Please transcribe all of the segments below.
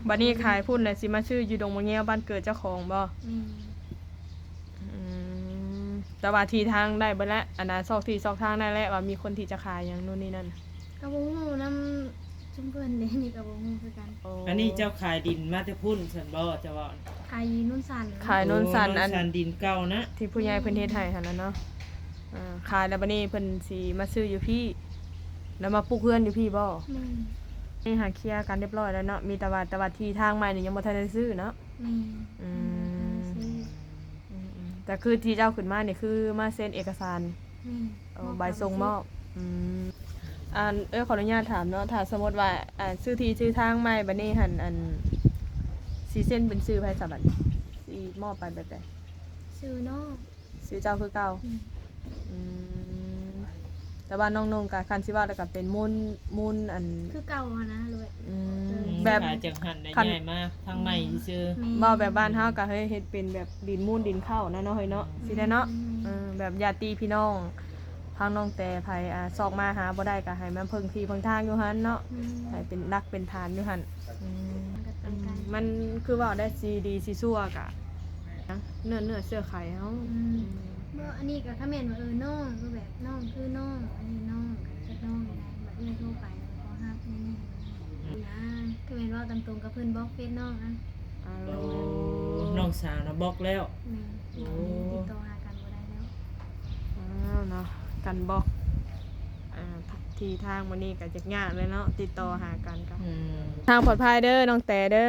ບັດນີ້ຂາຍພຸ້ນແລ້ວ ຊິມາຊື້ຢູ່ດົງມະແງວ ບ້ານເກີດເຈົ້າຂອງບໍ່? ແມ່ນ. ອືມ ແຕ່ວ່າທີ່ທາງໄດ້ເບິດແລ້ວ ອັນນ່າ ຊອກທີ່ຊອກທາງໄດ້ແລ້ວ ວ່າມີຄົນທີ່ຈະຂາຍຫຍັງໂນ່ນນີ້ນັ້ນ ກໍບໍ່ຮູ້ນຳຊຸມເພິ່ນເດ້ ນີ້ກໍບໍ່ຮູ້ຄືກັນ. ໂອ້ ອັນນີ້ເຈົ້າຂາຍດິນມາແຕ່ພຸ້ນຊັ້ນບໍ່ ເຈົ້າເວົ້າ? ຂາຍຢູ່ໂນນສັນ. ຂາຍໂນນສັນ. ໂອ້ ອັນ ໂນນສັນ ດິນເກົ່ານະ ທີ່ຜູ້ໃຫຍ່ເພິ່ນເຮັດໃຫ້ຫັ້ນນະເນາະ. ອືມ ອ່າ ຂາຍແລ້ວບັດນີ້ເພິ່ນຊິມາຊື້ຢູ່ພີ້ ແລ້ວມາປຸກເຮືອນຢູ່ພີ້ບໍ່? ແມ່ນ. ນີ້ຫາເຄຍກັນຮຽບຮ້ອຍແລ້ວເນາະ ມີແຕ່ວ່າ ແຕ່ວ່າທີ່ທາງໃໝ່ນີ້ຍັງບໍ່ທັນໄດ້ຊື້ເນາະ. ແມ່ນ. ອືມ ຍັງບໍ່ທັນໄດ້ຊື້. ອືມໆ ແຕ່ຄືທີ່ເຈົ້າຂຶ້ນມານີ້ ຄືມາເຊັນເອກະສານ. ແມ່ນ. ເອົາໃບສົ່ງມອບ. ອືມ ອັນ ເອື້ອຍຂໍອະນຸຍາດຖາມເນາະ ຖ້າສົມມຸດວ່າ ອ່າ ຊື້ທີ່ຊື້ທາງໃໝ່ບັດນີ້ຫັ້ນ ອັນ ຊິເຊັນເປັນຊື່ໃຜສະບັດນີ້ ຊິມອບໄປແບບໃດ? ຊື່ນ້ອງ. ຊື່ເຈົ້າຄືເກົ່າ. ອືມ ອືມ ແຕ່ວ່ານ້ອງນົງກະ ຄັນຊິເວົ້າແລ້ວກະເປັນມູນ ມູນອັນ ຄືເກົ່າຫັ້ນນະ ຫຼືວ່າ ອືມ ແບບ ອືມ ຂາຍຈາກຫັ້ນໄດ້ ໂດຍ ຍ້າຍມາທາງໃໝ່ຊື່ໆ. ແມ່ນ. ເວົ້າແບບບ້ານເຮົາກະເຮັດ ເຮັດເປັນແບບດິນມູນດິນເຂົ້ານະເນາະ ເຮີຍເນາະ. ອືມ ເອີ ແບບຍາດຕິພີ່ນ້ອງ ທາງນ້ອງແຕ່ໄຜ ອ່າ ຊອກມາຫາບໍ່ໄດ້ກະໃຫ້ມາເພິ່ງທີ່ເພິ່ງທາງຢູ່ຫັ້ນເນາະ. ແມ່ນ. ໃຫ້ເປັນຫຼັກເປັນຖານຢູ່ຫັ້ນ. ອືມ ມັນກໍໄປໄກ. ອືມ ມັນຄືເວົ້າໄດ້ ຊິດີຊິຊົ່ວກະ ເນື້ອ ເນື້ອເຊື້ອໄຂເຮົາ. ອືມ ບໍ່ ອັນນີ້ກໍຄະແມ່ນວ່າ ເອີ ນ້ອງ ຄືແບບນ້ອງຄືນ້ອງ ອັນນີ້ນ້ອງກໍຈັກນ້ອງນີ້ນະ ບັດເອື້ອຍໂທໄປກໍຮັບແນວນີ້ນະ. ອືມ ນະ ຄະແມ່ນເວົ້າຕາມຕົງກັບເພິ່ນບລັອກເຟສນ້ອງນະ. ໂອ້ ນ້ອງສາວນະບລັອກແລ້ວ. ແມ່ນ. ໂອ້ ຕິດຕໍ່ຫາກັນບໍ່ໄດ້ແລ້ວ. ອ້າວເນາະ ກັນບລັອກ ອ່າ ທີ່ທາງມື້ນີ້ກໍຍາກໆເລີຍເນາະ ຕິດຕໍ່ຫາກັນກໍ. ອືມ ທາງປອດໄພເດີນ້ອງແຕເດີ.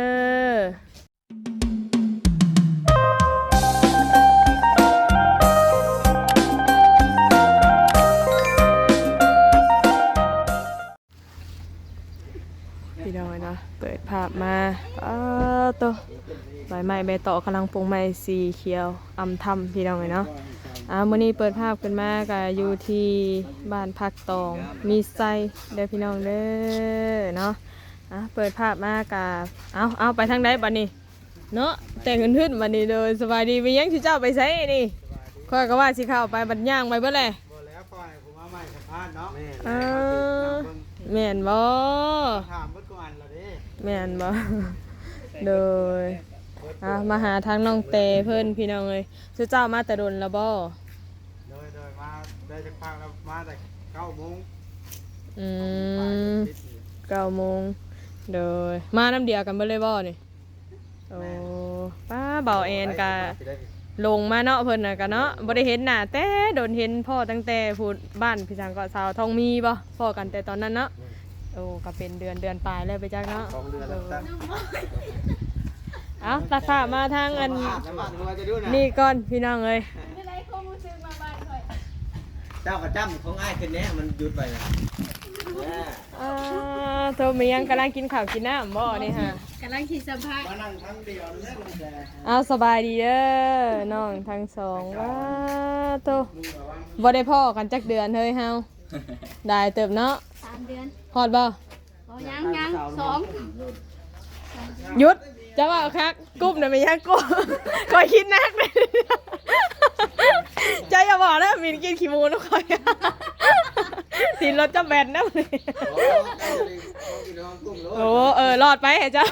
ພີ່ນ້ອງເອີຍເນາະ ເປີດພາບມາ ປາໂຕ ໃບໄມ້ໃບຕອກກຳລັງປົງໃໝ່ ສີຂຽວອຳທຳ ພີ່ນ້ອງເອີຍເນາະ. ອ່າ ມື້ນີ້ເປີດພາບຂຶ້ນມາກະຢູ່ທີ່ບ້ານຜັກຕອງມີໄຊເດີ ພີ່ນ້ອງເດີເນາະ. ອ່າ ເປີດພາບມາກະ ເອົາ ເອົາ ໄປທາງໃດບັດນີ້? ເນາະ ແຕ່ງຂຶ້ນໆ ບັດນີ້. ໂດຍ ສະບາຍດີ. ແມ່ນຫຍັງ ເຈົ້າໄປໃສນີ້? ຂ້ອຍກໍວ່າຊິເຂົ້າໄປ ບັດຍ່າງໄປເບິດແຫຼະ. ບໍ່ແລ້ວ ປ່ອຍຜູ້ມາໃໝ່ສຳພາດເນາະ. ແມ່ນ ເອີ ແມ່ນບໍ່? ຖາມເບິດທຸກອັນແລ້ວເດ້. ແມ່ນບໍ່? ໂດຍ ອ່າ ມາຫາທາງນ້ອງແຕເພິ່ນ ພີ່ນ້ອງເອີຍ. ເຈົ້າມາແຕ່ດົນແລ້ວບໍ່? ໂດຍ ໂດຍ ມາໄດ້ຈັກພັກແລ້ວ ມາແຕ່ເກົ້າໂມງ. ອືມ ເກົ້າໂມງ. ໂດຍ ມານຳດຽວກັນເບິດເລີຍບໍ່ນີ້? ໂອ້ ປ້າ ບ່າວແອນກະຫຼົງມາເນາະ ເພິ່ນນະກະເນາະ ບໍ່ໄດ້ເຫັນໜ້າແຕ່ດົນ ເຫັນພໍ້ຕັ້ງແຕ່ພຸ້ນ ບ້ານພີ່ສັງເກາະ ສາວທອງມີບໍ່ ພໍ້ກັນແຕ່ຕອນນັ້ນເນາະ. ໂອ້ ກະເປັນເດືອນ ເດືອນປາຍແລ້ວໄປຈັກເນາະ. ເອົາ ຕັດພາບມາທາງອັນນີ້ກ່ອນ ພີ່ນ້ອງເອີຍ. ເຈົ້າກໍຈ້ຳຂອງອ້າຍຂຶ້ນແດ່ ມັນຢຸດໄວ້ນະ. ອ່າ ໂທ ແມ່ນຫຍັງ ກຳລັງກິນເຂົ້າກິນນ້ຳບໍ່ນີ້ຫາ? ກຳລັງຊິສຳພາດ. ມານັ່ງທາງດຽວເລີຍ. ເອົາ ສະບາຍດີເດີນ້ອງທັງສອງ. ວ້າໂຕ ບໍ່ໄດ້ພໍ້ກັນຈັກເດືອນເຮີຍເຮົາ. ຫຼາຍເຕີບເນາະ. ສາມເດືອນ. ຮອດບໍ່? ບໍ່ ຍັງ ຍັງ ສອງ. ຢຸດ ເຈົ້າເວົ້າຄັກ. ກຸ້ມນະແມ່ນຫຍັງກຸ້ມ? ຂ້ອຍຄິດໜັກເດ້. ເຈົ້າຢ່າບອກເດີ ໝິ່ນກິນຂີ້ໝູນຳຂ້ອຍ. ຕີນລົດຈະແບນນຳ. ໂອ້ ເອີ ລອດໄປໃຫ້ເຈົ້າ.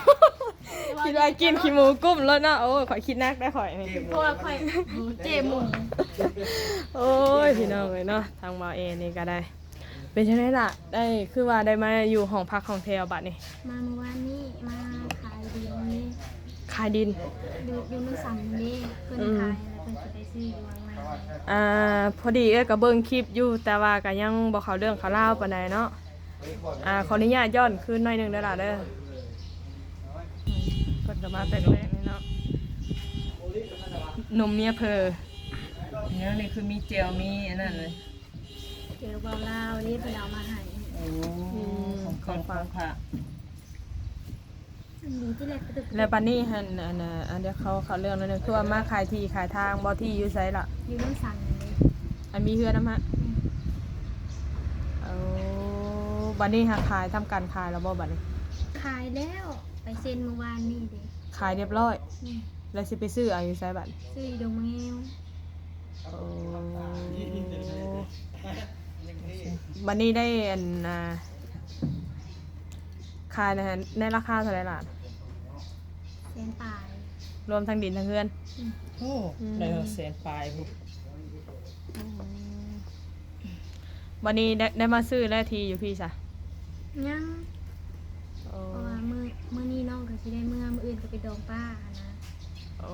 ຄິດວ່າກິນຂີ້ໝູກຸ້ມໂລດເນາະ. ໂອ້ ຂ້ອຍຄິດໜັກໄດ໋ຂ້ອຍນີ້ ເພາະວ່າຂ້ອຍເຈັບໝູ. ໂອ້ຍ ພີ່ນ້ອງເອີຍເນາະ ທາງບ່າວເອນີ້ກໍໄດ້. ເປັນຈັ່ງໃດລະ ໄດ້ ຄືວ່າໄດ້ມາຢູ່ຫ້ອງພັກຫ້ອງແຖວບັດນີ້? ມາມື້ວານນີ້ ມາຂາຍດິນນີ້. ຂາຍດິນ? ຢູ່ ຢູ່ໂນນສັນນີ້ ເພິ່ນ ອືມ ຂາຍແລ້ວເພິ່ນຊິໄປຊື້ຢູ່ວັງນາ. ອ່າ ພໍດີເອື້ອຍກໍເບິ່ງຄລິບຢູ່ ແຕ່ວ່າກໍຍັງບໍ່ເຂົ້າເລື່ອງເຂົ້າລາວປານໃດເນາະ. ອ່າ ຂໍອະນຸຍາດຍ້ອນຄືນໜ້ອຍໜຶ່ງເດີຫຼ້າເດີ. ເພິ່ນກໍມາແປກໆນີ້ເນາະ ໜຸ່ມເມຍເພີ. ແນວນີ້ຄືມີແຈ່ວ ມີອັນນັ້ນເລີຍ. ແຈ່ວເບົາລາວນີ້ເພິ່ນເອົາມາໃຫ້. ໂອ້ ອືມ ຂອງຂວັນຂອງພະ. ແລ້ວບັດນີ້ຫັ້ນ ອັນນ່າ ອັນດຽວເຂົາເຂົ້າເລື່ອງໜ້ອຍໜຶ່ງ ຄືວ່າມາຂາຍທີ່ຂາຍທາງບໍ່? ທີ່ຢູ່ໃສລະ? ຢູ່ໂນນສັນນີ້. ອັນມີເຮືອນນຳຫະ? ອືມ. ໂອ້ ບັດນີ້ຫາຂາຍ ທຳການຂາຍແລ້ວບໍ່ບັດນີ້? ຂາຍແລ້ວ ໄປເຊັນມື້ວານນີ້ເດ້. ຂາຍຮຽບຮ້ອຍ. ອືມ. ແລ້ວຊິໄປຊື້ເອົາຢູ່ໃສບັດ? ຊື້ຢູ່ດົງມະແງວ. ໂອ້ ບັດນີ້ໄດ້ອັນ ອ່າ ຂາຍໃນ ໃນລາຄາເທົ່າໃດລະ? ແສນປາຍ ລວມທັງດິນທັງເຮືອນ. ອືມ ໂອ້ ອືມ ໄດ້ຮອດແສນປາຍພຸ້ນ. ອືມ ບັດນີ້ໄດ້ ໄດ້ມາຊື້ແລ້ວທີ່ຢູ່ພີ້ຊະ? ຍັງ. ໂອ້ ເພາະວ່າມື້ ມື້ນີ້ນ້ອງກໍຊິໄດ້ເມືອ ມື້ອື່ນກໍໄປດອງປ້າຫັ້ນນະ. ໂອ້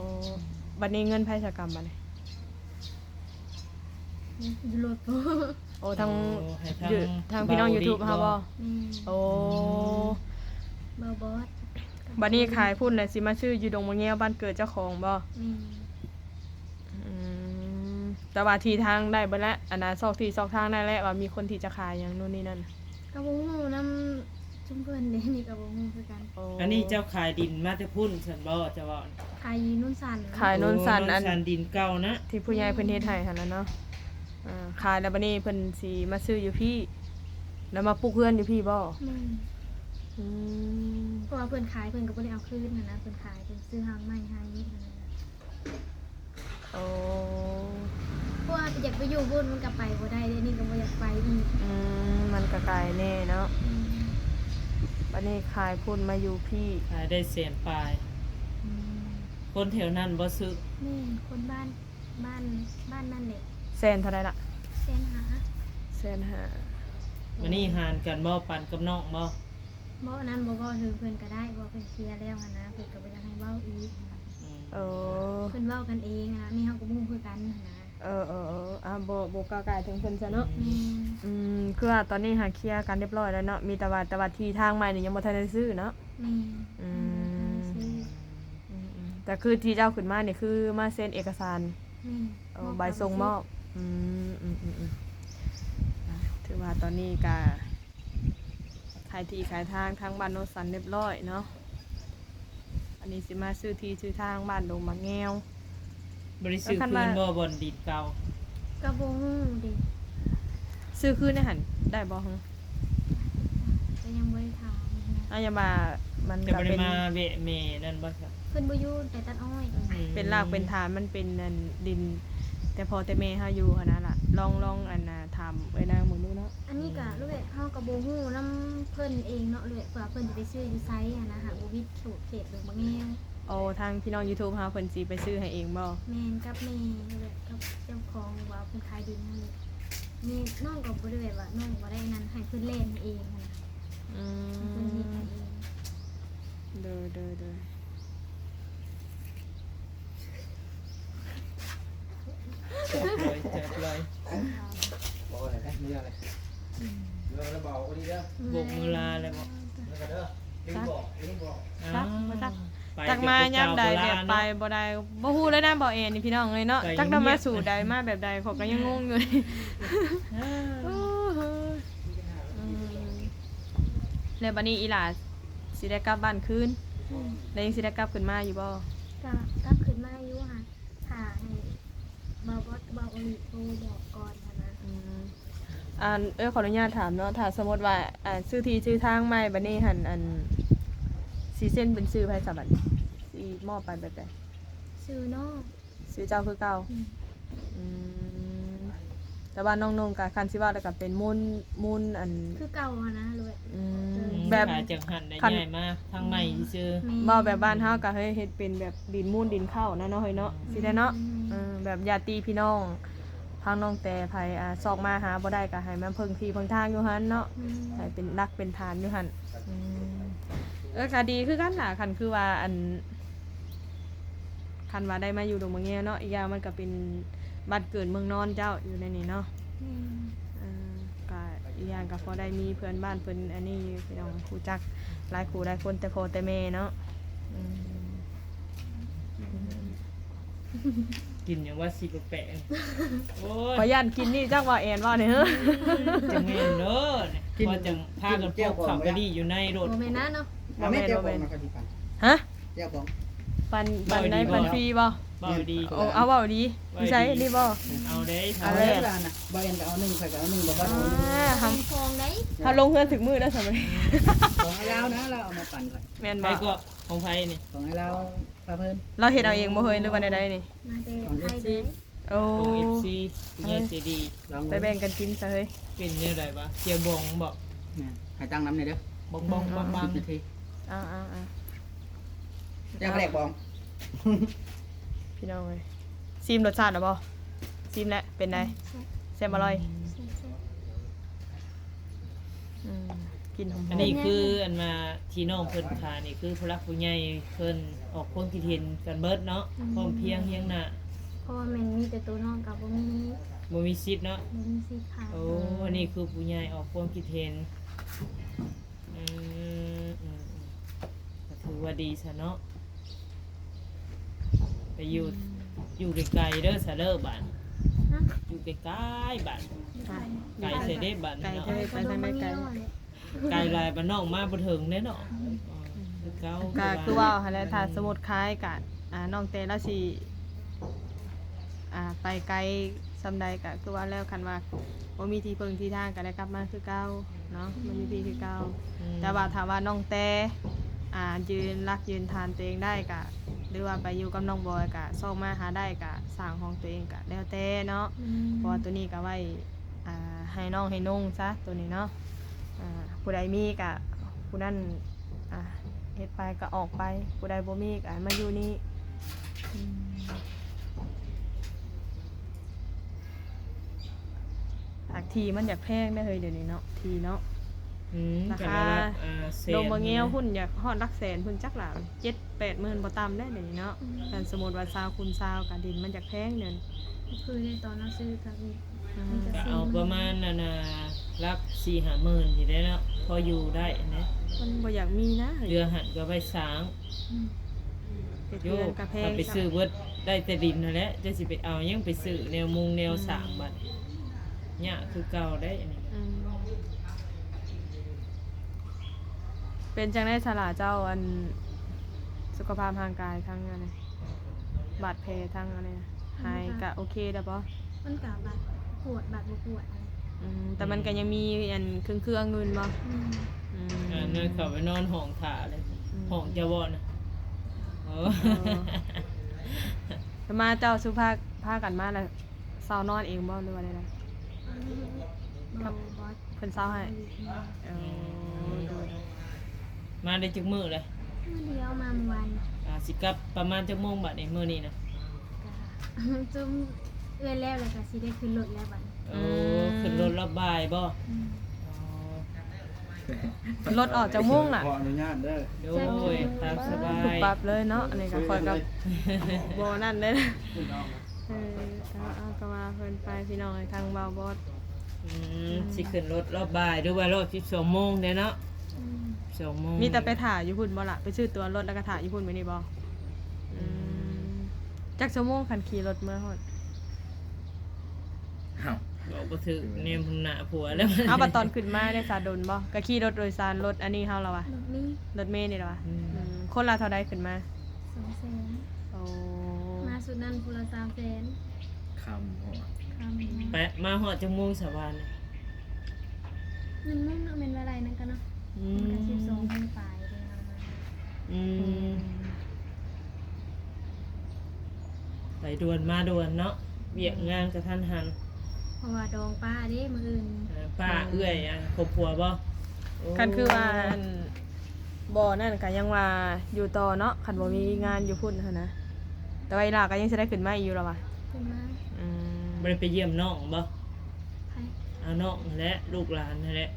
ບັດນີ້ເງິນໃຜສະກຳບັດນີ້? ຢູ່ລົດບໍ່? ໂອ້ ທາງ ໂອ້ ໃຫ້ທາງ ຢູ່ ທາງພີ່ນ້ອງຢູທູບເຮົາບໍ່? ແມ່ນ. ໂອ້ ອືມ ບ່າວບອດ. ບັດນີ້ຂາຍພຸ້ນແລ້ວຊິມາຊື້ຢູ່ດົງມະແງວ ບ້ານເກີດເຈົ້າຂອງບໍ່? ແມ່ນ. ອືມ ແຕ່ວ່າທີ່ທາງໄດ້ເບິດແລ້ວ ອັນນ່າ ຊອກທີ່ຊອກທາງໄດ້ແລ້ວ ວ່າມີຄົນທີ່ຈະຂາຍຫຍັງໂນ່ນນີ້ນັ້ນ. ກໍບໍ່ຮູ້ນຳຊຸມເພິ່ນເດ້ ນີ້ກໍບໍ່ຮູ້ຄືກັນ. ໂອ້ ອັນນີ້ເຈົ້າຂາຍດິນມາແຕ່ພຸ້ນຊັ້ນບໍ່ ເຈົ້າເວົ້າ? ຂາຍຢູ່ໂນນສັນ. ຂາຍໂນນສັນ. ໂອ້ ອັນ ໂນນສັນ ດິນເກົ່ານະ ທີ່ຜູ້ໃຫຍ່ເພິ່ນເຮັດໃຫ້ຫັ້ນນະເນາະ. ອືມ ອ່າ ຂາຍແລ້ວບັດນີ້ເພິ່ນຊິມາຊື້ຢູ່ພີ້ ແລ້ວມາປຸກເຮືອນຢູ່ພີ້ບໍ່? ແມ່ນ. ອືມ ເພາະວ່າເພິ່ນຂາຍ ເພິ່ນກໍບໍ່ໄດ້ເອົາຄືນຫັ້ນນະ ເພິ່ນຂາຍ ເພິ່ນຊື້ຫ້າງໃໝ່ໃຫ້ຫັ້ນນະ. ໂອ້ ເພາະວ່າຢາກໄປຢູ່ພຸ້ນມັນກໍໄປບໍ່ໄດ້ເດ້ ນີ້ກໍບໍ່ຢາກໄປອີກ. ອືມ ມັນກໍໄກແນ່ເນາະ. ອືມ ບັດນີ້ຂາຍພຸ້ນມາຢູ່ພີ້ ຂາຍໄດ້ແສນປາຍ. ອືມ ຄົນແຖວນັ້ນບໍ່ຊື້? ແມ່ນ ຄົນບ້ານ ບ້ານ ບ້ານນັ້ນແຫຼະ. ແສນເທົ່າໃດລະ? ແສນຫ້າ. ແສນຫ້າ. ບັດນີ້ຫານກັນບໍ່? ປັນກັບນ້ອງບໍ່? ບໍ່ ອັນນັ້ນບໍ່ເວົ້າເຖິງເພິ່ນກໍໄດ້ ເພາະເພິ່ນເຄຍແລ້ວຫັ້ນນະ ເພິ່ນກໍບໍ່ຢາກໃຫ້ເວົ້າອີກ. ອືມ ເອີ ເພິ່ນເວົ້າກັນເອງຫັ້ນນະ ແມ່ເຮົາກໍບໍ່ຮູ້ຄືກັນຫັ້ນນະ. ເອີໆໆ ອ່າ ບໍ່ ບໍ່ກ້າວກ່າຍເຖິງເພິ່ນຊະເນາະ. ອືມ ແມ່ນ. ອືມ ຄືວ່າຕອນນີ້ຫາເຄຍກັນຮຽບຮ້ອຍແລ້ວເນາະ ມີແຕ່ວ່າ ແຕ່ວ່າທີ່ທາງໃໝ່ນີ້ຍັງບໍ່ທັນໄດ້ຊື້ເນາະ. ແມ່ນ. ອືມ ຍັງບໍ່ທັນໄດ້ຊື້. ອືມໆ ແຕ່ຄືທີ່ເຈົ້າຂຶ້ນມານີ້ຄືມາເຊັນເອກະສານ. ແມ່ນ. ໂອ້ ມອບ ໃບສົ່ງມອບ. ອືມ ອືມໆໆ ອ່າ ຖືວ່າຕອນນີ້ກະ ຂາຍທີ່ຂາຍທາງທາງບ້ານໂນນສັນຮຽບຮ້ອຍເນາະ. ອັນນີ້ຊິມາຊື້ທີ່ຊື້ທາງບ້ານດົງໝາກແງວ. ບໍ່ໄດ້ຊື້ຄືນບໍ່ ບ່ອນດິນເກົ່າ? ກໍບໍ່ຮູ້ເດ້. ຊື້ຄືນໃນຫັ້ນໄດ້ບໍ່? ກໍຍັງບໍ່ໄດ້ຖາມນະ. ອາ ຢ່າວ່າມັນກໍເປັນ ແຕ່ບໍ່ໄດ້ມາແວະແມ່ນັ້ນບໍ່ຊະ? ເພິ່ນບໍ່ຢູ່ ໄປຕັດອ້ອຍ. ອືມ ເປັນລາກເປັນຖານ ມັນເປັນອັນດິນແຕ່ພໍ່ແຕ່ແມ່ເຮົາຢູ່ຫັ້ນນະລະ. ລອງ ລອງອັນນ່າ ຖາມເອື້ອຍນາງເບິ່ງດູເນາະ. ອັນນີ້ກະ ອືມ ເຮົາກະບໍ່ຮູ້ນຳເພິ່ນເອງເນາະ ເອື້ອຍ ວ່າເພິ່ນຊິໄປຊື້ຢູ່ໃສຫັ້ນນະ ຫາກບໍ່ວິດເຂດດົງໝາກແງວ. ໂອ້ ທາງພີ່ນ້ອງຢູທູບເຮົາເພິ່ນຊິໄປຊື້ໃຫ້ເອງບໍ່? ແມ່ນ ກັບແມ່ ແບບກັບເຈົ້າຂອງ ວ່າເພິ່ນຂາຍດິນຫັ້ນແຫຼະ. ແມ່ ນ້ອງກໍບໍ່ໄດ້ແບບວ່າ ນ້ອງບໍ່ໄດ້ນັ້ນ ໃຫ້ເພິ່ນແລ່ນໃຫ້ເອງຫັ້ນນະ. ອືມ ເພິ່ນເຮັດໃຫ້ເອງ. ໂດຍ ໂດຍ ໂດຍ. ຈັດເລີຍ ຈັດເລີຍ. ບໍ່ໄດ້ເດີ ເມືອເລີຍ ເມືອແລ້ວບໍ່ເອົາອັນນີ້ເດີ. ໂບກມືລາແລ້ວບໍ່? ເມືອເດີ ລືມບອກ ລືມບອກ. ຈັກ ບໍ່ຈັກ ຈັກມາຍາມໃດ ແບບໄປບໍ່ໄດ້ ບໍ່ຮູ້ເລີຍນະ ບໍ່ແອນນີ້ ພີ່ນ້ອງເອີຍເນາະ. ຈັກນຳມາສູ່ໃດ ມາແບບໃດ ຂ້ອຍກໍຍັງງົງຢູ່. ເອີ ອືມ ແລ້ວບັດນີ້ອີ່ຫຼ້າຊິໄດ້ກັບບ້ານຄືນ? ອືມ ແລ້ວຍັງຊິໄດ້ກັບຂຶ້ນມາຢູ່ບໍ່? ກໍກັບຂຶ້ນມາຢູ່ຫາ ຖ້າໃຫ້ບ່າວບອດກັບບ່າວໂອລິໂທບອກກ່ອນຫັ້ນນະ. ອືມ ອັນ ເອີ ຂໍອະນຸຍາດຖາມເນາະ ຖ້າສົມມຸດວ່າ ອ່າ ຊື້ທີ່ຊື້ທາງໃໝ່ບັດນີ້ຫັ້ນ ອັນ ຊິເຊັນເປັນຊື່ໃຜສະບັດ? ຊິມອບໄປແບບໃດ? ຊື່ນ້ອງ. ຊື່ເຈົ້າຄືເກົ່າ? ອືມ ອືມ ແຕ່ວ່ານ້ອງນົ່ງກະ ຄັນຊິເວົ້າແລ້ວກະເປັນມູນ ມູນອັນ ຄືເກົ່າຫັ້ນນະ ຫຼືແບບ ອືມ ແບບ ຖ້າຈັ່ງຫັ້ນໄດ້ ຄັນ ຍ້າຍມາທາງໃໝ່ຊື່ໆ. ແມ່ນ ເວົ້າແບບບ້ານເຮົາກະເຮັດ ເຮັດເປັນແບບດິນມູນດິນເຂົ້ານະເນາະ ເຮີ້ຍເນາະ. ອືມ ຊິໄດ້ເນາະ. ອືມ ເອີ ແບບຍາດຕິພີ່ນ້ອງທາງນ້ອງແຕ່ ໃຜ ອ່າ ຊອກມາຫາບໍ່ໄດ້ກະໃຫ້ມາເພິ່ງທີ່ເພິ່ງທາງຢູ່ຫັ້ນເນາະ. ອືມ ໃຫ້ເປັນຫຼັກເປັນຖານຢູ່ຫັ້ນ. ອືມ ເອີ ກະດີຄືກັນລະ ຄັນຄືວ່າ ອັນ ຄັນວ່າໄດ້ມາຢູ່ດົງມະແງວເນາະ ອີກຢ່າງມັນກໍເປັນບ້ານເກີດເມືອງນອນເຈົ້າຢູ່ໃນນີ້ເນາະ. ແມ່ນ ເອີ ກໍອີກຢ່າງກໍພໍໄດ້ມີເພື່ອນບ້ານເພິ່ນອັນນີ້ຢູ່ ພີ່ນ້ອງ ຮູ້ຈັກຫຼາຍຄູ່ຫຼາຍຄົນ ແຕ່ພໍ່ແຕ່ແມ່ເນາະ. ອືມ ກິນຫຍັງວ່າຊິແປກໆ. ໂອ້ຍ ຂ້ອຍຢ້ານກິນນີ້ ຈັກວ່າແອນວ່ານີ້ເຮີ້ຍ. ຈະແມ່ນເດີ ກິນ ວ່າຈັ່ງພາກັນ ກິນແຈ່ວ ພວກເຂົາກໍດີຢູ່ໃນລົດ ບໍ່ແມ່ນນະເນາະ. ບໍ່ແມ່ນ ບໍ່ແມ່ນ ບໍ່ແມ່ນ. ຮະ? ແຈ່ວບອງ ປັນ ປັນໃດ ບໍ່ດີ ປັນຟຣີບໍ່? ບໍ່ດີ. ໂອ້ ເອົາ ເວົ້າດີ. ຢູ່ໃສ? ນີ້ບໍ່? ເອົາເດ້ ເອົາເດ້. ບໍ່ແອນກໍເອົາໜຶ່ງ ຂ້ອຍກໍເອົາໜຶ່ງ ບໍ່ ອ່າ ເຮົາ ເຮົາລົງເຮືອນຖືກມື້ແລ້ວຊັ້ນ. ຂອງອ້າຍລາວນະ ລາວເອົາມາປັນຂ້ອຍ. ແມ່ນບໍ່? ໃຜກໍ? ຂອງໃຜນີ້? ຂອງອ້າຍລາວ ພາເພິ່ນ. ລາວເຮັດເອົາເອງບໍ່ເຮີ້ຍ ຫຼືວ່າແນວໃດນີ້? ມາແຕ່ ຂອງເອັຟຊີ ໂອ້ ຂອງເອັອັຟຊີ ຜູ້ໃຫຍ່ໃຈດີ. ໄປແບ່ງກັນກິນຊະເຮີ້ຍ. ເປັນແນວໃດວະ? ແຈ່ວບອງບໍ? ແມ່ນ ໃຫ້ຕັ້ງນຳແດ່ເດີ. ບອງໆ ອືມ ບາງໆ ສິບນາທີ. ອ່າໆໆ. ແຈ່ວປາແດກບອງ ພີ່ນ້ອງເອີຍ ຊີມລົດຊາດແລ້ວບໍ່? ຊີມແລ້ວ ເປັນໃດ? ແຊບ ແຊບບໍ່? ອະລ່ອຍ? ແຊບ ແຊບ ອືມ ກິນຫອມໆ ອັນນີ້ຄືອັນວ່າທີ່ນ້ອງເພິ່ນຂາຍນີ້ ຄືຜູ້ຫຼັກຜູ້ໃຫຍ່ເພິ່ນອອກຄວາມຄິດເຫັນກັນເບິດເນາະ ອືມ ພ້ອມພຽງຮຽງໜ້າ ເພາະວ່າແມ່ນມີແຕ່ໂຕນ້ອງກໍບໍ່ມີ ບໍ່ມີສິດເນາະ ບໍ່ມີສິດຂາຍ. ໂອ້ ອັນນີ້ຄືຜູ້ໃຫຍ່ອອກຄວາມຄິດເຫັນ. ອືມ ອືມ ອືມ ກໍຖືວ່າດີຊະເນາະ ໄປຢູ່ ອືມ ຢູ່ໄກໆເດີຊະເດີບາດ ຮະ ຢູ່ໄກໆບາດ ໄກ ໄກແທ້ເດ້ບາດນີ້ເນາະ ໄກແທ້ ໄປທາງໃດໄກ? ໄກຫຼາຍ ບ້ານນອກມາບໍ່ເຖິງເດ້ເນາະ ອືມ ຄືເກົ່າ ກໍຄືເວົ້າຫັ້ນແຫຼະ ຖ້າສົມມຸດຂາຍກະ ອ່າ ນ້ອງແຕລາວຊິ ອ່າ ໄປໄກສ່ຳໃດກໍຄືວ່າແລ້ວ ຄັນວ່າບໍ່ມີທີ່ເພິ່ງທີ່ທາງກໍໄດ້ກັບມາຄືເກົ່າເນາະ ມາຢູ່ພີ້ຄືເກົ່າ. ອືມ ແຕ່ວ່າຖ້າວ່ານ້ອງແຕ ອ່າ ຢືນຫຼັກຢືນຖານຕົວເອງໄດ້ກໍ ຫຼືວ່າໄປຢູ່ກັບນ້ອງບອຍກໍຊອກມາຫາໄດ້ ກໍສ້າງຂອງຕົວເອງກໍແລ້ວແຕ່ເນາະ. ອືມ ເພາະວ່າຕົວນີ້ກໍໄວ້ ອ່າ ໃຫ້ນ້ອງໃຫ້ນຸ່ງຊະ ໂຕນີ້ເນາະ ອ່າ ຜູ້ໃດມີກະຜູ້ນັ້ນ ອ່າ ເຮັດໄປກະອອກໄປ ຜູ້ໃດບໍ່ມີກະໃຫ້ມາຢູ່ນີ້. ອືມ ຫາກທີ່ມັນຢາກແພງເດ້ເຮີ້ຍ ດຽວນີ້ເນາະ ທີ່ເນາະ. ອືມ ລາຄາ ລະດັບ ອ່າ ແສນ ດົງມະງຽວພຸ້ນ ຢາກຮອດຫຼັກແສນພຸ້ນ ຈັກລະ ເຈັດແປດໝື່ນບໍ່ຕ່ຳເດ້ ດຽວນີ້ເນາະ. ອືມ ຄັນສົມມຸດວ່າຊາວຄູນຊາວ ກະດິນມັນຢາກແພງ ດຽວນີ້ ຄືໃນຕອນເຮົາຊື້ກໍມີ ອືມ ມີແຕ່ ກໍເອົາປະມານ ສີ່ໝື່ນ ອັນນ່າ ຫຼັກສີ່ຫ້າໝື່ນນີ້ແຫຼະເນາະ ພໍຢູ່ໄດ້ຫັ້ນແຫຼະ. ມັນບໍ່ຢາກມີນະ ເຫຼືອຫັ້ນກໍໄວ້ສ້າງ. ອືມ ເຮັດເຮືອນກໍແພງ ຖ້າໄປຊື້ເບິດ ໄດ້ແຕ່ດິນຫັ້ນແຫຼະ ຈະຊິໄປເອົາຫຍັງໄປຊື້ແນວມຸງແນວສ້າງ ອືມ ບັດ ຍາກຄືເກົ່າໄດ໋ອັນນີ້. ອືມ ເປັນຈັ່ງໃດສະຫຼະເຈົ້າ ອັນ ສຸຂະພາບຮ່າງກາຍທາງອັນນີ້ ບາດແຜທາງອັນນີ້ ຫາຍກະໂອເຄແລ້ວບໍ່? ມັນກະບາດປວດບາດບໍ່ປວດ. ອືມ ແຕ່ມັນກະຍັງມີອັນເຄືອງໆຢູ່ແມ່ນບໍ່? ອືມ ອືມ ອັນນັ້ນເຂົ້າໄປນອນຫ້ອງຖ້າເລີຍ. ອືມ ຫ້ອງເຈົ້າບໍ່ນະ? ເອີ ເອີ ແຕ່ມາເຈົ້າສຸພາ ພາກັນມາລະ ເຊົ່ານອນເອງບໍ່ ຫຼືວ່າໃດໆ? ອືມ ບໍ່ ເພິ່ນເຊົ່າໃຫ້. ອືມ ເອີ ອືມ ໂດຍໆ ມາໄດ້ຈັກມື້ແລ້ວ? ມື້ດຽວ ມາມື້ວານ. ອ່າ ຊິກັບປະມານຈັກໂມງບາດນີ້ ມື້ນີ້ນະ? ກະຈຸ່ມເອື້ອຍແລ້ວ ແລ້ວກະຊິໄດ້ຂຶ້ນລົດແລ້ວບາດນີ້. ໂອ້ ອືມ ຂຶ້ນລົດລອບບ່າຍບໍ່? ອືມ ອໍ ລົດອອກຈັກໂມງລະ? ຂໍອະນຸຍາດເດີ. ໂດຍ ຕາມສະບາຍ ປຸບປັບເລີຍເນາະ. ອັນນີ້ກໍຂ້ອຍກໍບໍ່ນັ້ນເດ້. ເອີ ເອົາ ເອົາ ກໍວ່າເພິ່ນໄປ ພີ່ນ້ອງເອີຍ ທາງບ່າວບອດ. ອືມ ອືມ ຊິຂຶ້ນລົດລອບບ່າຍ ຫຼືວ່າລອບສິບສອງໂມງເດ້ເນາະ? ອືມ ສິບສອງໂມງ. ມີແຕ່ໄປຖ້າຢູ່ພຸ້ນບໍ່ລະ? ໄປຊື້ຕົ໋ວລົດແລ້ວກໍຖ້າຢູ່ພຸ້ນແບບນີ້ບໍ່? ອືມ ອືມ ຈັກຊົ່ວໂມງຄັນຂີ່ລົດເມືອຮອດ? ອ້າວ ເວົ້າບໍ່ຖືກ ແນມເບິ່ງໜ້າຜົວແລ້ວ. ເອົາ ບັດຕອນຂຶ້ນມາເດ້ ສາດົນບໍ່? ກໍຂີ່ລົດໂດຍສານ ລົດອັນນີ້ເຮົາລະວະ? ລົດເມ. ລົດເມນີ້ລະວະ? ອືມ ອືມ ຄົນລະເທົ່າໃດຂຶ້ນມາ? ສອງແສນ. ໂອ້ ມາຊຸດນັ້ນຄົນລະສາມແສນ. ຄ່ຳຮອດ ຄ່ຳຮອດ. ໄປ ມາຮອດຈັກໂມງສະວານນີ້? ໜຶ່ງໂມງເນາະ ແມ່ນວ່າໄລ່ນັ້ນກໍເນາະ. ອືມ ມັນກໍສິບສອງໂມງປາຍເດ້ເຮົາມາ. ອືມ ອືມ ໄປດ່ວນມາດ່ວນເນາະ ວຽກງານກະທັນຫັນ ເພາະວ່າດອງປ້າເດ້ມື້ອື່ນ. ເອີ ປ້າ ເອີ ເອື້ອຍ ອັນຄອບຄົວບໍ່? ໂອ້ ຄັນຄືວ່າ ອັນ ບໍ່ນັ້ນກະຍັງວ່າຢູ່ຕໍ່ເນາະ ຄັນບໍ່ມີງານຢູ່ພຸ້ນຫັ້ນນະ. ແຕ່ວ່າອີ່ຫຼ້າກໍຍັງຊິໄດ້ຂຶ້ນມາອີກຢູ່ລະວະ? ຂຶ້ນມາ. ອືມ ບໍ່ໄດ້ໄປຢ້ຽມນ້ອງບໍ່? ໃຜ? ເອົາ ນ້ອງຫັ້ນແຫຼະ ລູກຫຼານຫັ້ນແຫຼະ.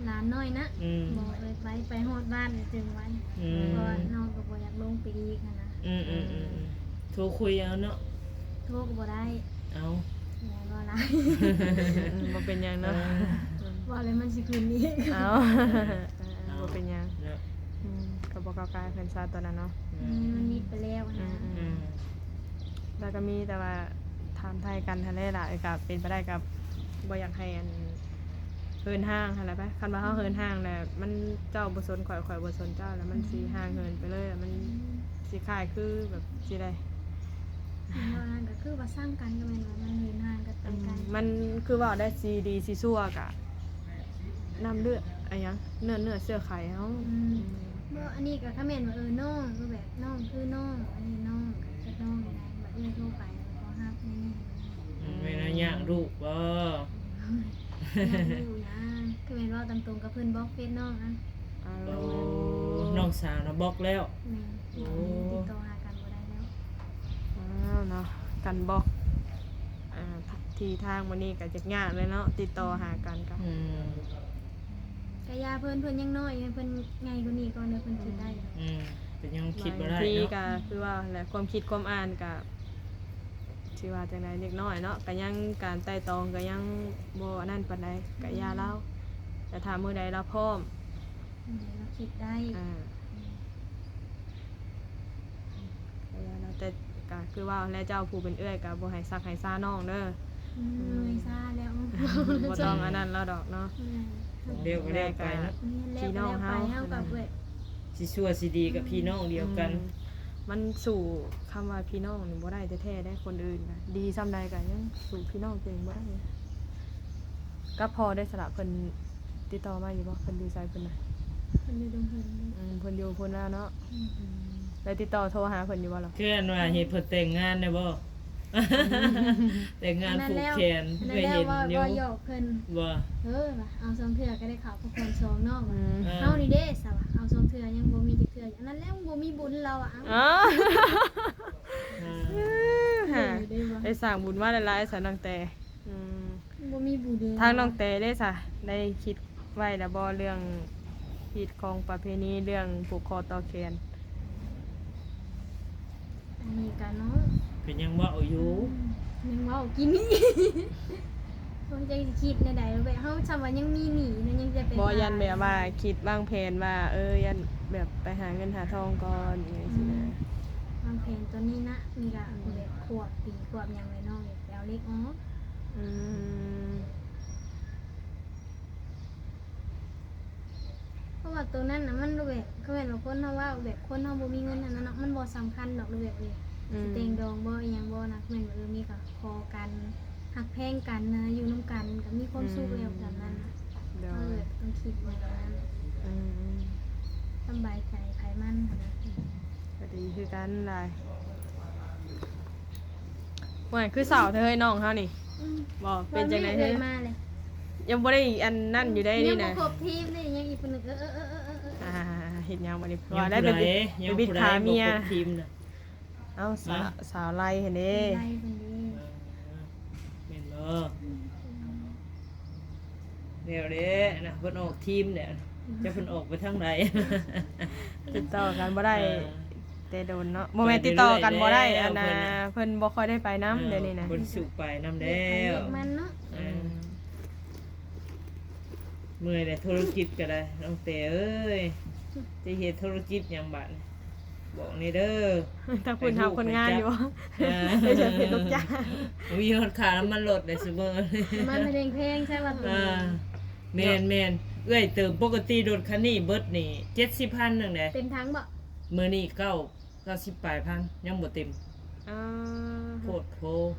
ຫຼານນ້ອຍນະ? ອືມ ບໍ່ເອີຍ ໄປ ໄປຮອດບ້ານຈຶ່ງໄວ. ອືມ ເພາະວ່ານ້ອງກໍບໍ່ຢາກລົງໄປອີກຫັ້ນນະ. ອືມ ເອີ ອືມ ອືມ ໂທຄຸຍເອົາເນາະ. ໂທກໍບໍ່ໄດ້. ເອົາ ແມ່ນບໍ່ລະ? ອືມ ບໍ່ເປັນຫຍັງເນາະ. ເອີ ເວົ້າແລ້ວມັນຊິຂຶ້ນອີກ. ເອົາ ເອີ ເອົາ ບໍ່ເປັນຫຍັງເນາະ. ອືມ ກໍບໍ່ກ້າວກ່າຍເພິ່ນຊະຕອນນັ້ນເນາະ. ອືມ ມັນມິດໄປແລ້ວຫັ້ນນະ. ອືມ ອືມ ອືມ ແລ້ວກໍມີແຕ່ວ່າຖາມໄຖ່ກັນຫັ້ນແຫຼະລະ. ເອີ ກໍເປັນໄປໄດ້ກໍບໍ່ຢາກໃຫ້ ອັນ ເຫີນຫ່າງຫັ້ນແຫຼະໄປ. ຄັນວ່າເຮົາເຫີນຫ່າງແລ້ວ ມັນ ເຈົ້າບໍ່ສົນຂ້ອຍ ຂ້ອຍບໍ່ສົນເຈົ້າ ແລ້ວມັນຊິ ອືມ ຫ່າງເຫີນໄປເລີຍ ແລ້ວມັນ ອືມ ຊິຄ້າຍຄືແບບຊິໄດ້ ເວົ້ານັ້ນກໍຄືວ່າຊັງກັນ ກໍແມ່ນວ່າມັນເຫີນຫ່າງກັນໄປໄກ. ອືມ ມັນຄືເວົ້າໄດ້ ຊິດີຊິຊົ່ວກະ ນ້ຳເລືອດ ອະຫຍັງ ເນື້ອ ເນື້ອເຊື້ອໄຂເຮົາ. ອືມ ອືມ ບໍ່ ອັນນີ້ກໍ ຖ້າແມ່ນວ່າ ເອີ ນ້ອງ ຄືແບບ ນ້ອງຄືນ້ອງ ອັນນີ້ນ້ອງກໍເປັນນ້ອງໄດ້ ແບບເອື້ອຍໂທໄປກໍຮັບໃນນີ້. ອືມ ເວລາຍາກລູກບໍ່? ຍາກລູກຫຍັງ ຄືແມ່ນເວົ້າຕາມຕົງກັບເພິ່ນບລັອກເຟສນ້ອງ. ໂອ້ ນ້ອງສາວນະບລັອກແລ້ວ. ແມ່ນ. ໂອ້ ບໍ່ມີຕິດຕໍ່ ບໍ່ ອ່າ ທີ່ທາງມື້ນີ້ກໍຍາກໆແຫຼະເນາະ ຕິດຕໍ່ຫາກັນກໍ ອືມ ກະຢ່າເພິ່ນ ເພິ່ນຍັງນ້ອຍ ໃຫ້ເພິ່ນໃຫຍ່ກວ່ານີ້ກ່ອນ ແລ້ວເພິ່ນຄິດໄດ້ ອືມ ເພິ່ນຍັງຄິດບໍ່ໄດ້ເນາະ ບາງທີກໍຄືວ່າແຫຼະ ຄວາມຄິດຄວາມອ່ານກໍ ຊິວ່າຈັ່ງໃດ ເດັກນ້ອຍເນາະ ກໍຍັງ ການໄຕ່ຕອງກໍຍັງບໍ່ອັນນັ້ນປານໃດ ກໍຢ່າລາວ ແຕ່ຖ້າມື້ໃດລາວພ້ອມ ມື້ໃດລາວຄິດໄດ້ ອ່າ ອືມ ກໍຢ່າລາວ ແຕ່ກໍຄືວ່າແຫຼະ ເຈົ້າຜູ້ເປັນເອື້ອຍກໍບໍ່ໃຫ້ຊັກໃຫ້ຊານ້ອງເດີ ອືມ ເມື່ອຍຊາແລ້ວ ບໍ່ຕ້ອງອັນນັ້ນລາວດອກເນາະ ແມ່ນ ແລ້ວກໍແລ້ວໄປເນາະ ແມ່ນ ແລ້ວກໍແລ້ວໄປ ເຮົາກໍແບບ ຊິຊົ່ວຊິດີກັບພີ່ນ້ອງດຽວກັນ ອືມ ມັນສູ້ຄຳວ່າພີ່ນ້ອງນີ້ບໍ່ໄດ້ແທ້ໆເດ້ ຄົນອື່ນນະ ດີສ່ຳໃດກໍຍັງສູ້ພີ່ນ້ອງຕົວເອງບໍ່ໄດ້ ກັບພໍ່ໄດ້ສະລະ ເພິ່ນຕິດຕໍ່ມາຢູ່ບໍ່? ເພິ່ນຢູ່ໃສເພິ່ນນະ? ເພິ່ນຢູ່ດົງເຫັນ ອືມ ເພິ່ນຢູ່ພຸ້ນແລ້ວເນາະ ອືມ ອືມ ແລ້ວຕິດຕໍ່ໂທຫາເພິ່ນຢູ່ບໍ່ລະ? ຄືອັນວ່າເຮັດເພິ່ນແຕ່ງງານໄດ້ບໍ່? ແຕ່ງງານຜູກແຂນ ເຄີຍເຫັນຢູ່ ເວົ້າຢອກເພິ່ນ ບໍ່ ເອີ ວ່າເອົາສອງເທື່ອກໍໄດ້ເຂົ້າພັກຜ່ອນສອງເນາະ ອືມ ເຮົານີ້ເດ້ ຊະວ່າ ເອົາສອງເທື່ອຍັງບໍ່ມີຈັກເທື່ອ ອັນນັ້ນແຫຼະ ບໍ່ມີບຸນລາວອະ ເອີ ໄດ້ສ້າງບຸນມາຫຼາຍໆ ຊະ ນ້ອງແຕ ອືມ ບໍ່ມີບຸນເລີຍ ທາງນ້ອງແຕເດ້ຊະ ໄດ້ຄິດໄວ້ແລ້ວບໍ່ ເລື່ອງຮີດຄອງປະເພນີ ເລື່ອງຜູກຄໍຕໍ່ແຂນ? ອັນນີ້ກະເນາະ ກໍຍັງເວົ້າຢູ່ ອືມ ຍັງເວົ້າກິນນີ້ ຄົງຈະຄິດແນວໃດ ແບບເຮົາຊ່ຳວ່າຍັງມີໜີ້ນະ ຍັງຈະໄປ ບໍ່ ຢ້ານແບບວ່າຄິດວາງແຜນວ່າ ເອີ ຢ້ານແບບໄປຫາເງິນຫາທອງກ່ອນ ອີ່ຫຍັງຊີ້ນະ ອືມ ວາງແຜນຕອນນີ້ນະ ນີ້ກະ ອືມ ແບບຂວບປີຂວບຫຍັງແລ້ວເນາະ ແບບໄປເອົາເຫຼັກອອກ ອືມ ເພາະວ່າໂຕນັ້ນນະ ມັນແບບ ຄືແມ່ນວ່າຄົນເຮົາເວົ້າແບບ ຄົນເຮົາບໍ່ມີເງິນຫັ້ນນະເນາະ ມັນບໍ່ສຳຄັນດອກ ຫຼືແບບນີ້ ອືມ ຊິແຕ່ງດອງບໍ່ ອີ່ຫຍັງບໍ່ນະ ແມ່ນວ່າ ເອີ ມີກໍຂໍກັນ ຮັກແພງກັນນະ ຢູ່ນຳກັນກໍມີຄວາມສຸກແລ້ວ ອືມ ສ່ຳນັ້ນນະ ໂດຍ ເຮົາແບບຕ້ອງຄິດແບບນັ້ນ ອືມ ສຳບາຍໃຈໃຜມັນຫັ້ນນະ ກໍດີຄືກັນຫຼາຍ. ໂອ້ຍ ຄືສາວແທ້ເຮີ້ຍ ນ້ອງເຮົານີ້ ອືມ ບໍ່ ເປັນຈັ່ງໃດເຮີ້ຍ ມາເລີຍ ຍັງບໍ່ໄດ້ອັນນັ້ນຢູ່ໄດ໋ ຍັງບໍ່ຄົບທີມເດ້ ຍັງອີກຜູ້ໜຶ່ງ ເອີ ອ່າ ເຮັດຫຍັງບັດນີ້ ວ່າໄດ້ໄປບິດຂາເມຍ ເອົ້າ ສາວໄລ່ຫັ້ນເດ້ ໄລ່ເພິ່ນເດ້ ເອີ ແມ່ນບໍ່? ອືມ ແລ້ວເດ້ ອັນນະ ເພິ່ນອອກທີມແລ້ວ ຈັກເພິ່ນອອກໄປທາງໃດ ຕິດຕໍ່ກັນບໍ່ໄດ້ ເອີ ແຕ່ດົນເນາະ ບໍ່ແມ່ນຕິດຕໍ່ກັນບໍ່ໄດ້ ອັນນະ ເພິ່ນບໍ່ຄ່ອຍໄດ້ໄປນຳ ເອີ ດຽວນີ້ນະ ບໍ່ໄດ້ສູ່ໄປນຳແລ້ວ ວຽກໃຜວຽກມັນເນາະ ເອີ ອືມ ເມື່ອຍແຫຼະ ທຸລະກິດກໍໄດ້ ນ້ອງແຕເອີຍ ຈະເຮັດທຸລະກິດຫຍັງບາດນີ້ ບອກແດ່ເດີ ທາງພຸ້ນຫາຄົນງານຢູ່ ເອີ ໄດ້ເຮັດລູກຈ້າງ ມີຮອດຄ່ານ້ຳມັນລົດໄດ້ຊຸມື້ ນ້ຳມັນແພງໆ ໃຊ່ວ່າ ເອີ ແມ່ນໆ ເອື້ອຍເຕີມ ປົກກະຕິລົດຄັນນີ້ເບິດນີ້ ເຈັດສິບພັນໜຶ່ງເດ້ ເຕັມຖັງບໍ່? ມື້ນີ້ເກົ້າ ເກົ້າສິບປາຍພັນ ຍັງບໍ່ເຕັມ ອ່າ ໂພດໂພ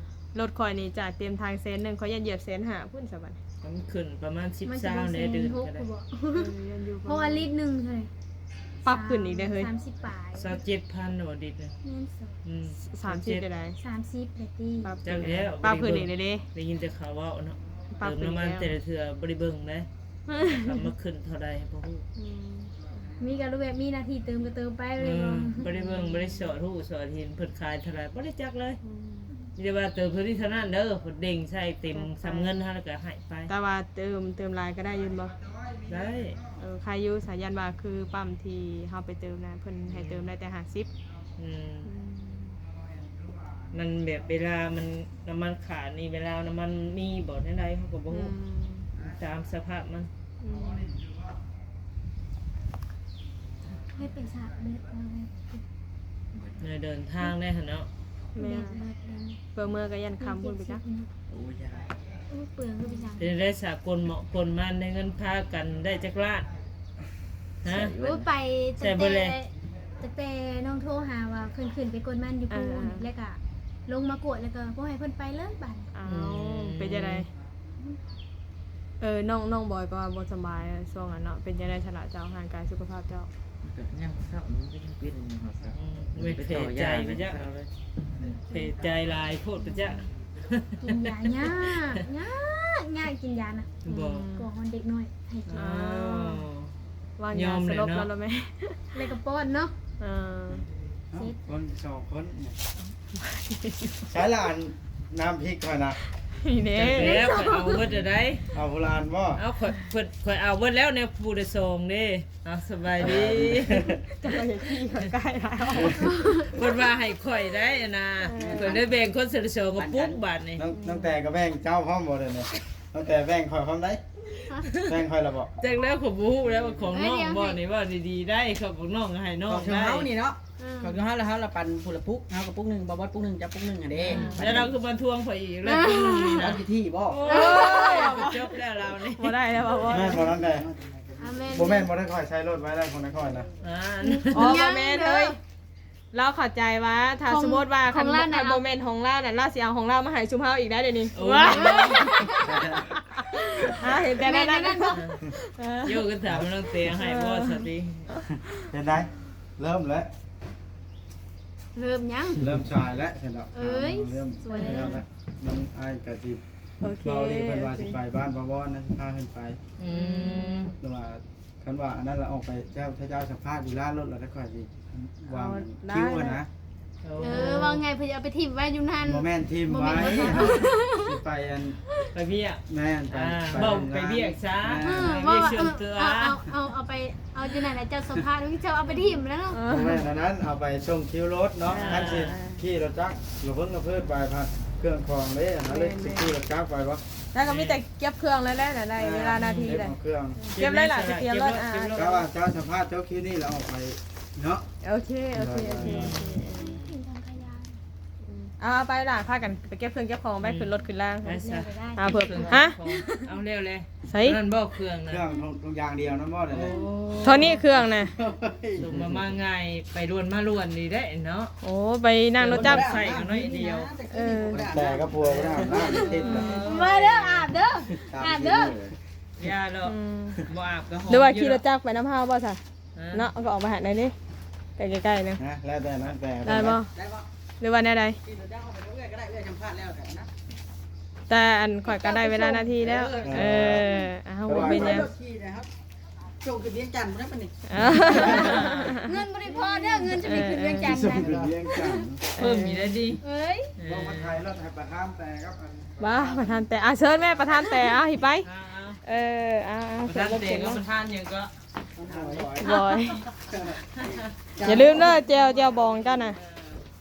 ລົດຂ້ອຍນີ້ຈາກເຕັມຖັງແສນໜຶ່ງ ຂ້ອຍຢ້ານຢຽບແສນຫ້າພຸ້ນຊະບັດ ມັນຂຶ້ນປະມານສິບ ຊາວແດ່ ເດືອນກໍໄດ້ ເອີ ຢ້ານຢູ່ ເພາະວ່າລິດໜຶ່ງເທົ່າໃດ ປັບຂຶ້ນອີກເດ້ເຮີ້ຍ ສາມສິບປາຍ ຊາວເຈັດພັນບໍ່ລິດນະ ແມ່ນ ອືມ ສາມສິບໄດ້ ສາມສິບໄດ້ຕິ ປັບຂຶ້ນອີກແລ້ວ ປັບຂຶ້ນອີກເດ້ ໄດ້ຍິນແຕ່ເຂົາເວົ້າເນາະ ປັບຂຶ້ນອີກແລ້ວ ເຕີມນ້ຳມັນແຕ່ລະເທື່ອບໍ່ໄດ້ເບິ່ງເດ້ ກະມາຂຶ້ນເທົ່າໃດບໍ່ຮູ້ ອືມ ມີກະຮູ້ແບບມີໜ້າທີ່ເຕີມກະເຕີມໄປ ອືມ ບໍ່ໄດ້ເບິ່ງ ບໍ່ໄດ້ສອດຮູ້ສອດເຫັນເພິ່ນຂາຍເທົ່າໃດ ບໍ່ໄດ້ຈັກເລີຍ ອືມ ມີແຕ່ວ່າເຕີມເທົ່ານີ້ເທົ່ານັ້ນເດີ ເພິ່ນເດັ່ງໃສ່ເຕັມ ຈັດໄປ ສ່ຳເງິນເຮົາແລ້ວກະໃຫ້ໄປ ແຕ່ວ່າເຕີມ ເຕີມຫຼາຍກະໄດ້ຢູ່ບໍ່? ໄດ້ ເອີ ໃຄຢູ່ ສາຍັນວ່າຄືປ້ຳທີ່ເຮົາໄປເຕີມນະ ເພິ່ນໃຫ້ເຕີມໄດ້ແຕ່ຫ້າສິບ ອືມ ອືມ ມັນແບບເວລາມັນ ນ້ຳມັນຂາດນີ້ ເວລານ້ຳມັນມີບໍ່ແນວໃດ ເຮົາກໍບໍ່ຮູ້ ອືມ ຕາມສະພາບມັນ ອືມ ໃຫ້ໄປສະເບິດເອົາໄວ້ ເດີນທາງໄດ້ຫັ້ນເນາະ ແມ່ນ ເພື່ອເມືອກໍຢ້ານຄ່ຳພຸ້ນໄປຈັກ ໂອ້ຍ ເປືອງໄປຈັກ ເປັນໄດ້ສາກົນເໝາະກົນມັນ ໄດ້ເງິນພາກັນໄດ້ຈັກລ້ານ? ຮະ ໂອ້ຍ ໄປຕັ້ງແຕ່ ຕັ້ງແຕ່ນ້ອງໂທຫາວ່າເພິ່ນຂຶ້ນໄປກົດມັນຢູ່ພຸ້ນ ອ່າ ແລ້ວກະລົງມາກວດ ແລ້ວກະບໍ່ໃຫ້ເພິ່ນໄປເລີຍບາດນີ້ ອ້າວ ອືມ ເປັນຈັ່ງໃດ? ເອີ ນ້ອງ ນ້ອງບອຍກໍວ່າບໍ່ສະບາຍຊ່ວງນັ້ນເນາະ ເປັນຈັ່ງໃດຊະລະເຈົ້າ ຮ່າງກາຍສຸຂະພາບເຈົ້າ? ກໍຍັງເຊົາ ມັນກໍຍັງເປັນຢູ່ ເຮົາກໍ ອືມ ເປັນແຜໃຈໄປຈ້ະ ເປັນແຜໃຈຫຼາຍໂພດໄປຈ້ະ ກິນຢາຍາກ ຍາກ ຍາກກິນຢານະ ບໍ່ ອືມ ກໍຮອດເດັກນ້ອຍໃຫ້ກິນ ອ້າວ ວາງຢາສະຫຼົບແລ້ວແມ່ ແລ້ວກໍປ້ອນເນາະ ເອີ ເຈັບ ຄົນສອງຄົນ ເອີ ໃຊ້ລະອັນນ້ຳພິກຂ້ອຍນະ ນີ້ເດ້ ແລ້ວຂ້ອຍເອົາເບິດແລ້ວໃດ ເອົາຜູ້ລະອັນບໍ່ ເອົາ ຂ້ອຍ ເພິ່ນ ຂ້ອຍເອົາເບິດແລ້ວ ແນວຜູ້ລະຊອງເດ້. ເອົາ ສະບາຍດີ ເຈົ້າກໍຢ່າຂີ້ຂ້ອຍໃກ້ຫຼາຍ ເພິ່ນວ່າໃຫ້ຂ້ອຍໄດ້ນະ ເອີ ເພິ່ນໄດ້ແບ່ງຄົນລະຊອງກະປຸກບາດນີ້ ນ້ອງ ນ້ອງແຕກໍແບ່ງເຈົ້າພ້ອມບໍ່ເດນີ້ ນ້ອງແຕແບ່ງຂ້ອຍພ້ອມໄດ໋ ແບ່ງຂ້ອຍລະບໍ່ ຈັກແລ້ວ ຂ້ອຍບໍ່ຮູ້ແລ້ວວ່າຂອງນ້ອງບໍ່ນີ້ ເວົ້າດີໆໄດ໋ ຂອງນ້ອງໃຫ້ນ້ອງໄດ້ ຂອງເຮົານີ້ເນາະ ອືມ ຂອງເຮົາລະ ເຮົາລະປັນຜູ້ລະປຸກ ເຮົາກະປຸກໜຶ່ງ ບ່າວບອດປຸກໜຶ່ງ ເຈົ້າປຸກໜຶ່ງຫັ້ນເດ້ ແລ້ວລາວຄືມາທວງຂ້ອຍອີກ ລາວປຸກໜຶ່ງນີ້ນະ ເອົາຂີ້ບໍ່ ໂອ້ຍ ຈົບແລ້ວລາວນີ້ ບໍ່ໄດ້ແລ້ວບ່າວບອດ ແມ່ນບໍ່ນ້ອງແຕ ອາແມ່ນ ບໍ່ແມ່ນບໍ່ໄດ້ ຂ້ອຍໃຊ້ລົດໄວ້ແລ້ວຂອງຂ້ອຍນະ ອ່າ ອໍ ບໍ່ແມ່ນເອີຍ ລາວເຂົ້າໃຈວ່າ ຖ້າສົມມຸດວ່າ ຂອງ ຄັນ ຂອງລາວນະ ຄັນບໍ່ແມ່ນຂອງລາວນະ ລາວຊິເອົາຂອງລາວມາໃຫ້ຊຸມເຮົາອີກໄດ໋ດຽວນີ້ ໂອ້ຍ ອ່າ ເຫັນແຕ່ນັ້ນ ແມ່ນນັ້ນບໍ່ ເອີ ໂຍກກັນຖາມນ້ອງເຕໃຫ້ບໍ່ ເອີ ສະຕິ ເປັນໃດ ເລີ່ມແລ້ວ ເລີ່ມຫຍັງ ເລີ່ມສາຍແລ້ວຊັ້ນດອກ ເອີຍ ເລີ່ມສາຍແລ້ວ ມັນອ້າຍກະຊິ ໂອເຄ ເວົ້າດີເພິ່ນວ່າ ໂອເຄ ຊິໄປບ້ານບ່າວບອດນະ ຊິພາເພິ່ນໄປ ອືມ ແຕ່ວ່າ ຄັນວ່າອັນນັ້ນລະອອກໄປ ເຈົ້າ ຖ້າເຈົ້າສຳພາດຢູ່ລານລົດລະ ຂ້ອຍຊິວາງຄິວຫັ້ນນະ ເອີ ເວົ້າງ່າຍເພິ່ນຈະເອົາໄປຖິ້ມໄວ້ຢູ່ນັ້ນ ບໍ່ແມ່ນຖິ້ມໄວ້ ຊິໄປອັນ ໄປວຽກ ແມ່ນ ໄປ ອ່າ ໄປ ເວົ້າໄປວຽກຊະ ເອີ ເອີ ວຽກສ່ວນຕົວ ເອີ ເອົາ ເອົາ ເອົາໄປ ເອົາຢູ່ນັ້ນແຫຼະ ເຈົ້າສຳພາດ ເຈົ້າເອົາໄປຖິ້ມແລ້ວເນາະ ບໍ່ແມ່ນອັນນັ້ນ ເອົາໄປສົ່ງຄິວລົດເນາະ ອ່າ ຄັນຊິຂີ່ລົດຈັກລະເພິ້ງລະເພີດໄປ ພັດເຄື່ອງຂອງເດ້ ຫັ້ນລະ ແມ່ນໆ ຊິຂີ່ລົດຈັກໄປບໍ່ ແລ້ວກໍມີແຕ່ເກັບເຄື່ອງແລ້ວແຫຼະ ໄດ້ເວລານາທີແລ້ວ ເກັບເລີຍລະ ຊິກຽມລົດ ເຈົ້າວ່າເຈົ້າສຳພາດ ເຈົ້າຄິວນີ້ລະອອກໄປເນາະ ໂອເຄ ໂອເຄ ໂອເຄ ເອົາ ເອົາໄປລະ ພາກັນໄປເກັບເຄື່ອງເກັບຂອງ ໄປຂຶ້ນລົດຂຶ້ນລາງ ໄປຊະ ເອົາເພີ່ມ ຮະ ເອົາແລ້ວແຫຼະ ໃສ ນັ້ນບໍ່ເຄື່ອງນະ ເຄື່ອງທຸກຢ່າງດຽວນັ້ນບໍ່ ໂອ້ ເທົ່ານີ້ເຄື່ອງນະ ໂອ້ຍ ລົງມາ ມາງ່າຍ ໄປດ່ວນມາດ່ວນນີ້ເດ້ເນາະ ໂອ້ ໄປນັ່ງລົດຈັກ ໃສ່ກັນໜ້ອຍດຽວ ເອີ ແຕ່ກັບຜົວບໍ່ໄດ້ອາບນ້ຳ ມາເດີ ອາບເດີ ອາບເດີ ຢ່າດອກ ອືມ ບໍ່ອາບກໍ ຫຼືວ່າຂີ່ລົດຈັກໄປນຳເຮົາບໍ່ຊະ ຮະ ເນາະ ກໍອອກໄປຫັ້ນໄດ້ເດ້ ໃກ້ໆນະ ນະ ແລ້ວແຕ່ນະ ແຕ່ ໄດ້ບໍ່ ໄດ້ບໍ່ ຫຼືວ່າແນວໃດ ແຕ່ອັນຂ້ອຍກໍໄດ້ເວລານາທີແລ້ວ ເອີ ເອີ ເອົາ ບໍ່ເປັນຫຍັງ ສົ່ງຂຶ້ນວຽງຈັນພຸ້ນນະບັດນີ້ ເອີ ເງິນບໍ່ໄດ້ພໍເດີ ເງິນຈະໄປຂຶ້ນວຽງຈັນ ສົ່ງຂຶ້ນວຽງຈັນ ເພີ່ມອີກໄດ້ຕິ ເອີຍ ເອີ ບໍ່ ມາຖ່າຍລົດໃຫ້ປະທານແຕ່ກັບອັນ ວ່າປະທານແຕ່ ອ່າ ເຊີນແມ່ປະທານແຕ່ ເອົາ ຫິໄປ ອ່າ ເອີ ເອົາ ເອົາ ປະທານແຕ່ກັບປະທານຫຍັງກໍ ບອຍ ຢ່າລືມເດີ ແຈ່ວ ແຈ່ວບອງເຈົ້ານະ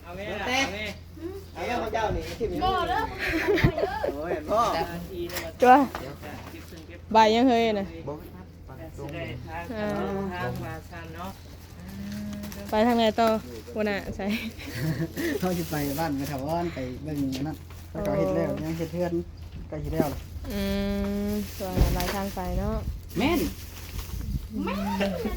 ເອີ ເອົາແມ່ ເອົາແມ່ ເອົາແມ່ຂອງເຈົ້ານີ້ ບໍ່ເດີ ໂອ້ຍ ບໍ່ ຕົວະ ໃບຍັງເຮີຍນະ ບໍ່ ເອີ ໄປທາງໃດຕໍ່ ຫົວໜ້າໃສ ເຮົາຊິໄປບ້ານແມ່ຖາວອນ ໄປເບິ່ງອັນນັ້ນ ເຂົາເຈົ້າເຮັດແລ້ວ ຍັງເຮັດເຮືອນໃກ້ຊິແລ້ວລະ ອືມ ສ່ວນຫຼາຍທາງໄປເນາະ ແມ່ນ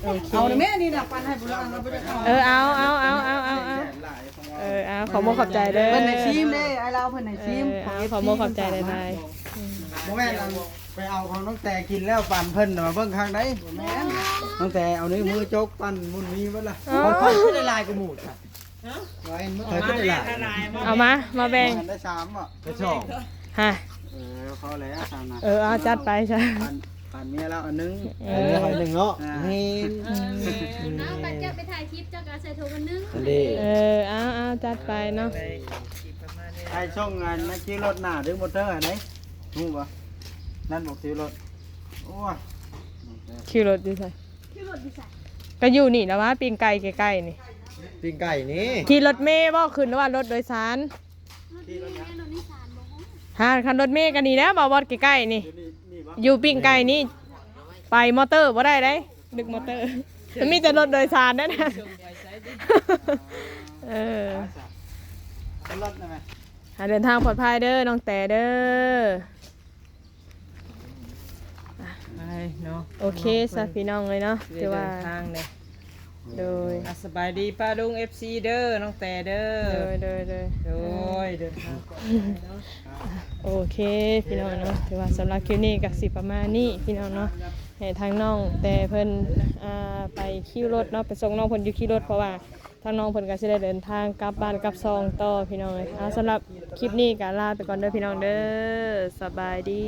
ໂອເຄ ເອົາແມ່ນີ້ນະ ປັນໃຫ້ຜູ້ລາງ ເອົາໄປເອົາ ເອີ ເອົາ ເອົາ ເອົາ ເອີ ເອົາ ຂອບມຸກຂອບໃຈເດີ ເພິ່ນໃຫ້ຊີມເດ້ ອ້າຍລາວເພິ່ນໃຫ້ຊີມ ເອີ ຂອງເອັຟຊີ ຂອບມຸກຂອບໃຈຫຼາຍໆ ອືມ ບໍ່ແມ່ນ ໄປເອົາຂອງນ້ອງແຕກິນແລ້ວປັນເພິ່ນນະ ມາເບິ່ງຂ້າງໃດ ບໍ່ແມ່ນ ນ້ອງແຕເອົານິ້ວມືຈົກປັນໝຸ່ນວີເບິດລະ ເອີ ຂ້ອຍຄືໄດ້ຫຼາຍກວ່າໝູ່ຊະ ຮະ ຂ້ອຍຄືໄດ້ຫຼາຍ ເອົາມາ ມາແບ່ງ ໄດ້ສາມບໍ່ ໄດ້ສອງ ຮະ ເອີ ພໍແລ້ວສາມນະ ເອີ ເອົາຈັດໄປຊະ ປັນເມຍລາວອັນໜຶ່ງ ເອີ ເອີ ຂ້ອຍໜຶ່ງເນາະ ອ່າ ແມ່ນ ເອີ ເອົາ ບັດເຈົ້າໄປຖ່າຍຄລິບ ເຈົ້າກໍເອົາໃສ່ຖົງອັນໜຶ່ງ ອັນນີ້ ເອີ ເອົາ ເອົາ ຈັດໄປເນາະ ໄປ ໄປສົ່ງອັນນັ້ນ ຂີ່ລົດໜ້າດຶງມໍເຕີຫັ້ນເດ້ ຮູ້ບໍ່ ນັ້ນບໍ່ ຂີ່ລົດ ໂອ້ຍ ຂີ່ລົດຢູ່ໃສ ຂີ່ລົດຢູ່ໃສ ກໍຢູ່ນີ້ລະວ່າ ປີ້ງໄກ່ໃກ້ໆນີ້ ປີ້ງໄກ່ນີ້ ຂີ່ລົດເມບໍ ຂຶ້ນ ຫຼືວ່າລົດໂດຍສານ ຮະ ຄັນລົດເມກໍນີ້ແຫຼະ ບ່າວບອດໃກ້ໆນີ້ ຢູ່ປີ້ງໄກ່ນີ້ ໄປມໍເຕີບໍ່ໄດ້ເດ້ ດຶງມໍເຕີ ມັນມີແຕ່ລົດໂດຍສານເດ້ນະ ເອີ ໃຫ້ເດີນທາງປອດໄພເດີ ນ້ອງແຕເດີ. ໄປເນາະ ໂອເຄຊະພີ່ນ້ອງເອີຍເນາະ ຖືວ່າເດີນທາງເດ້ ໂດຍ ອ່ະ ສະບາຍດີປ້າລຸງ ເອັຟຊີ ເດີ ນ້ອງແຕເດີ ໂດຍ ໂດຍ ໂດຍ ໂດຍ ເດີນທາງປອດໄພເນາະ ໂອເຄພີ່ນ້ອງເນາະ ຖືວ່າສຳລັບຄລິບນີ້ກໍຊິປະມານນີ້ພີ່ນ້ອງເນາະ ໃຫ້ທາງນ້ອງແຕເພິ່ນ ອ່າ ໄປຄິວລົດເນາະ ໄປສົ່ງນ້ອງເພິ່ນຢູ່ຄິວລົດ ເພາະວ່າ ທາງນ້ອງເພິ່ນກໍຊິໄດ້ເດີນທາງກັບບ້ານກັບຊ່ອງຕໍ່ພີ່ນ້ອງເອີຍ ເອົາ ສຳລັບຄລິບນີ້ກໍລາໄປກ່ອນເດີພີ່ນ້ອງເດີ ສະບາຍດີ.